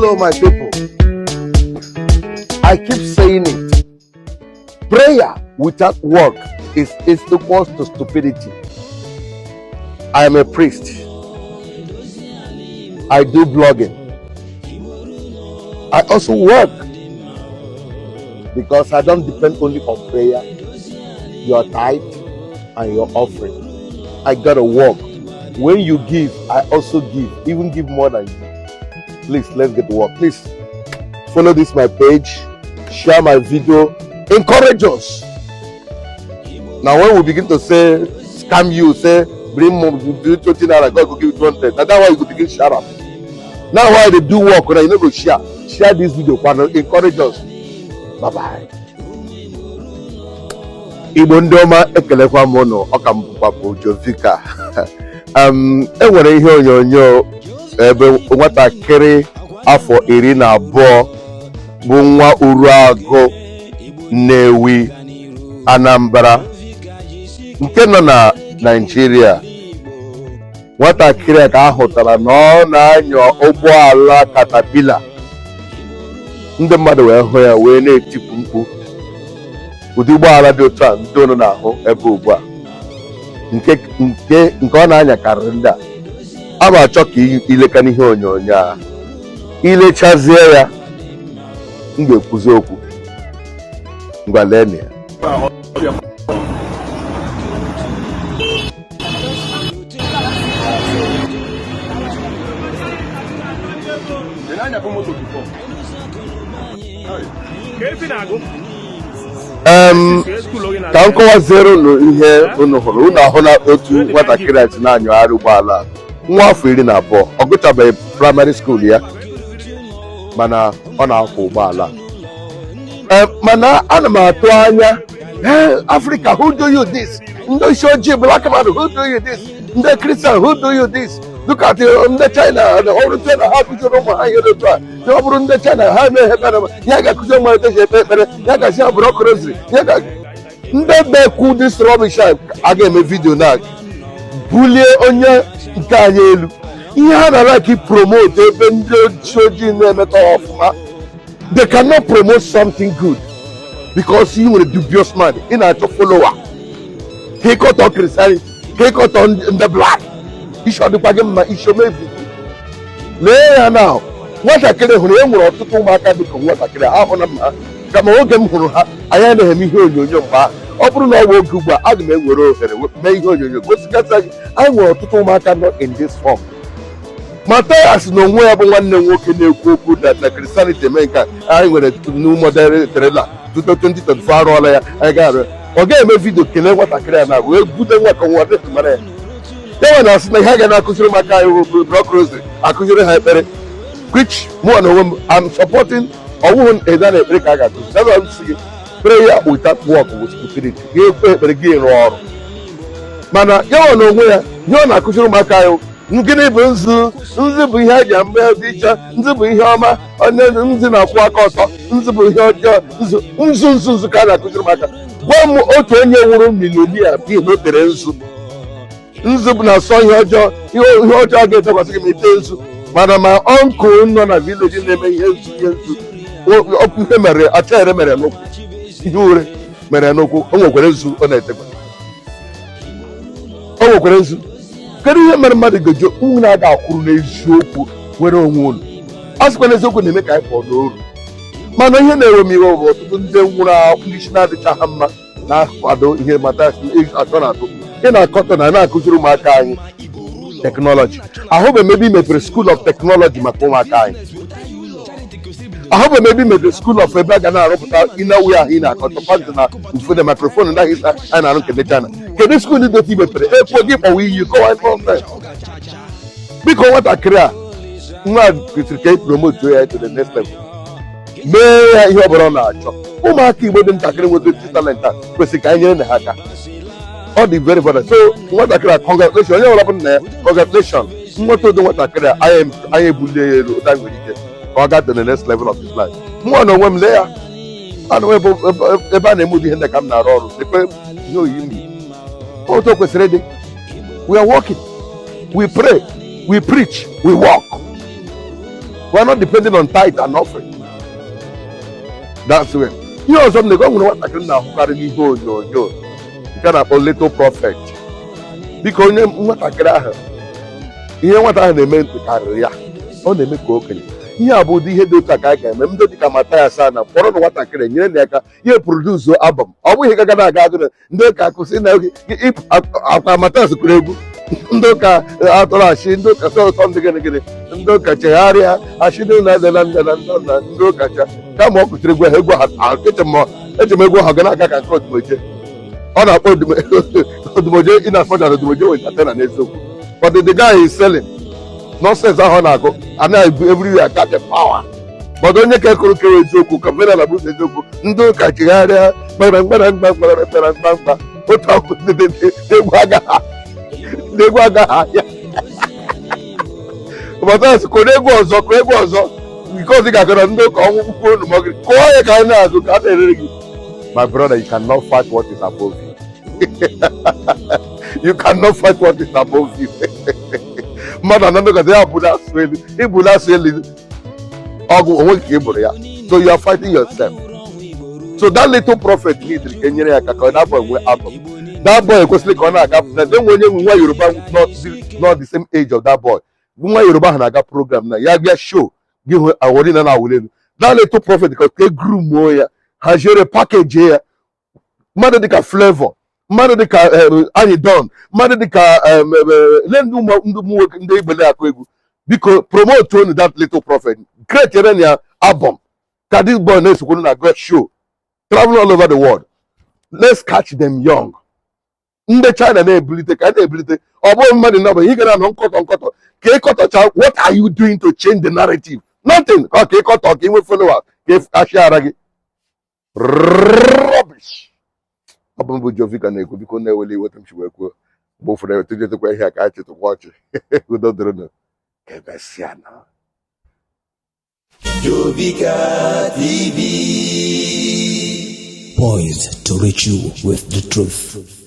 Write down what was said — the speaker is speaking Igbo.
Hello, my people. I keep saying it. Prayer without work is equals to stupidity. I am a priest. I do blogging. I also work because I don't depend only on prayer, your tithe, and your offering. I gotta work. When you give, I also give, even give more than you. Please, let's get to work. Please follow this my page, share my video, encourage us. Now, when we begin to say scam you, say bring more, do 20 naira, God will give you 200. Now that's why you go begin share am. Now why they do work, when you no go share. Share this video, encourage us. Bye bye. Igbo ndị ọma, ekelekwa m ụnụ. Ọka m bụkwa bụ Jovika. E nwere ihe onyonyo ebe nwatakịrị afọ 12 bụ nwa Uruagụ, Nnewi, Anambra, nke nọ na Naịjirịa. Nwatakịrị a ka a hụtara na ọ na-anya ụgbọala caterpillar. Ndị mmadụ wee hụ ya wee na-etipụ mkpu. Ụdị ụgbọala dị otu a ndị unu na-ahụ ebe ugbu a, nke ọ na-anya karịrị ndị a. A ma achọ ka ileka n'ihe onyonyo a. Ilechazie ya, m ga-ekwuzi okwu. Ngwa, lee ya. Ị na-anya bụ moto before? Ka efi na-agụ. Ka m kọwaziere unu ihe unu hụrụ. Unu ahụ na otu nwatakịrị a si na-anyagharị ụgbọala a. Nwa afọ 12, ọ gụchabeghị primary school ya, mana ọ na-akwọ ụgbọala. Ee, mana ana m atụ anya, ee, Africa, who do you this? Ndị isi ojii, black man, who do you this? Ndị Christian, who do you this? Look at ndị China. Ọrụ China, ha kụziri ụmụ ha ihe dị otu a. Ya ọ bụrụ ndị China, ha emeghe ekpere, ya ga-akụzi ụmụ etu esi ekpe ekpere, ya ga-asị ha bụrụ ọkụ rosary, ya ga ndị bekwu this rubbish. A ga-eme video na bulie onye nke anyị elu. Ihe ha na-like promote ebe ndị isi ojii na-emetọ ha ọfụma. They cannot promote something good because ị nwere dubious mind. Ị na-achọ follower ka ịkọtọ Christianity, ka ịkọtọ ndị black. Isi ọ dịkwa gị mma? Isi omebi. Lee ya na nwatakịrị hụrụ e nwere ọtụtụ ụmụaka dịka nwatakịrị ahụ na mma, kama oge m hụrụ ha, anyị anaghị eme ihe onyonyo mgbe ahụ. Ọ bụrụ na ọ bụ oge ugbu a, aga m ewere ohere mee ihe onyonyo gosigasị gị. Anyị nwere ọtụtụ ụmụaka nọ in this form. Mathias na onwe ya bụ nwanne m nwoke na-ekwu okwu na Christianity eme nke a. Anyị nwere new model trailer tuto 2024, arụọla ya. Anyị ga-arụ, ọ ga-eme video kelee nwatakịrị a na wee bute nwa ka nwa dịtụ mara ya. Ya nwe na-asị na ihe a ga na-akụziri ụmụaka anyị bụ block rosary, akụziri ha ekpere, which mụ na onwe m am supporting. Ọwụhụ eda na ekpere ka a ga-akụzi. That's why m sị gị, prayer without work with stupidity. Gị ekpe ekpere, gị rụọ ọrụ. Mana ya nwe na onwe ya, ihe ọ na-akụziri ụmụaka anyị, gịnị bụ nzu? Nzu bụ ihe eji ama dị iche. Nzu bụ ihe ọma. Onye nzu na-akwụ aka ọtọ. Nzu bụ ihe ọjọọ. Nzu, nzu, nzu, nzu ka a na-akụziri ụmụaka. Gwa m otu onye nwụrụ millionaire n'ihi na o tere nzu. Nzu bụ na-asọ ihe ọjọọ, ihe ọjọọ ga-edekwasị gị ma ite nzu. Mana ma uncle nọ na village na-eme ihe nzu, ihe nzu, ihe mere achere mere n'ụkwụ, ihe ure mere n'ụkwụ, o nwekwara nzu ọ na-etekwa, o nwekwara nzu. Kedu ihe mere mmadụ ga-eji unu na-aga akwụrụ n'eziokwu nwere onwe unu? A sịkwa n'eziokwu na-eme ka anyị pụọ n'oru. Mana ihe na-ewe m iwe bụ ọtụtụ ndị nwụrụ anwụ, ndị isi na-adịcha ha mma, na-akwado ihe mata atọ na atụ ị na-akọtọ na na-akụziri ụmụaka anyị technology. Ahụbeghị m ebe i mepere school of technology maka ụmụaka anyị. Ahụbeghị m ebe i mepere school of ebe a ga na-arụpụta ịnawe ahụ ị na-akọtọ pant na ụfọdụ microphone ndị ahụ anyị na-arụ nke ndị China. Kedu school dị otu i mepere ekwo gị kpọwa iyi kọwa nonsense? Biko, nwatakịrị a, nwa a kwesịrị ka e promote ya to the next level, mee ya ihe ọ bụla ọ na-achọ. Ụmụaka Igbo dị ntakịrị nweta talent a kwesịrị ka anyị nyere na ha aka. Ọ dị very important. So nwatakịrị a, congratulation. Onye ọbụla bụ nna ya, congratulation. Nweta ụdị nwatakịrị a, anyị ebulie ya elu ụta nwere ike ka ọ gaa to the next level of his life. Mụọ na onwe m, lee ya, ana m ebe a na-eme ụdị ihe ndị ka m na-arụ ọrụ, lekwe ihe oyiyi m yi. Otu o kwesịrị ịdị. We are working, we pray, we preach, we work. We are not depending on tithe and offering. That's when ihe ọzọ m na-ego nwere nwatakịrị na-ahụkarị n'ihe onyonyo nke a na-akpọ Little Prophet. Biko, onye nwatakịrị ahụ, ihe nwata ahụ na-eme karịrị ya, ọ na-eme ka okenye. Ihe a bụ ụdị ihe dị otu a ka a ga-eme. Ndị dịka Mathias a na kpọrọ na nwatakịrị nyere na aka ihe produce album. Ọ bụghị gaga na-aga agụ na ndị ụka kwụsị na akwa. Mathias kụrụ egwu ndị ụka atọrọ achị, ndị ụka sọ ụtọ, ndị gịnị gịnị, ndị ụka chegharịa achị, ndị na na na na na ndị ụka cha. Kama ọ kụchiri egwu ahụ, egwu ahụ eche m egwu ahụ ga na-aga ka nke Odumoje. Ọ na-akpọ Odumoje in as much as Odumoje wetata na n'eziokwu, but the guy is selling nonsense ahụ ọ na-agụ anaghị everywhere got the power. But onye ka ekụrụ kewe eziokwu ka mena bụ eziokwu, ndị ụka chegharịa, kpere mkpere mkpa mkpere mkpere mkpa mkpa otu ahụ, ndị egwu agaghị, ndị egwu agaghị ahịa. Mathias kụrụ egwu ọzọ, kụrụ egwu ọzọ nke ọzọ ị ga-agara ndị ụka ọnwụ kwuo unu ma ọ gịnị, kụọ ya ka anyị na-azụ ka a na-erere gị. My brother, you cannot fight what is above you. You cannot fight what is above you. Mmadụ anọnọgọta ya bụ na-asụ elu, ịbụ na-asụ elu ọgụ onwe ka ị bụrụ ya. So you are fighting yourself. So that Little Prophet need ka e nyere ya aka ka ọ na-abụ enwe album. That boy ekwesịrị ka ọ na-aga na enwe onye nwe nwa Yoruba, not the same age of that boy. Nwa Yoruba ahụ na-aga program na ya bịa show gị hụ awọrị na na-awụli elu. That Little Prophet, ka e groomuo ya, haziere package ya. Mmadụ dịka Flavour, mmadụ dịka Anyị Don, mmadụ dịka lee ndị ụmụ nwoke ndị Igbo na-akụ egwu, biko promote onu that Little Prophet, create ere ya album ka this boy na-esokwuru na great show, travel all over the world. Let's catch them young. Ndị China na-ebulite ka a na-ebulite. Ọ bụghị mmadụ nọbụ ihe gara nọ nkọtọ nkọtọ ka ịkọtọcha. What are you doing to change the narrative? Nothing. Ka ịkọtọ ka ị nwee followers ka ị ara gị rubbish. Ọ bụ mbụ Jovika na-ekwu. Biko, na-eweli iwe m chi wee kwuo. Mgbe ụfọdụ etụjetekwa ihe a ka anyị chịtụkwa ọchị. Udo dịrịnụ, ka emesịa na. Jovika TV. Poised to reach you with the truth.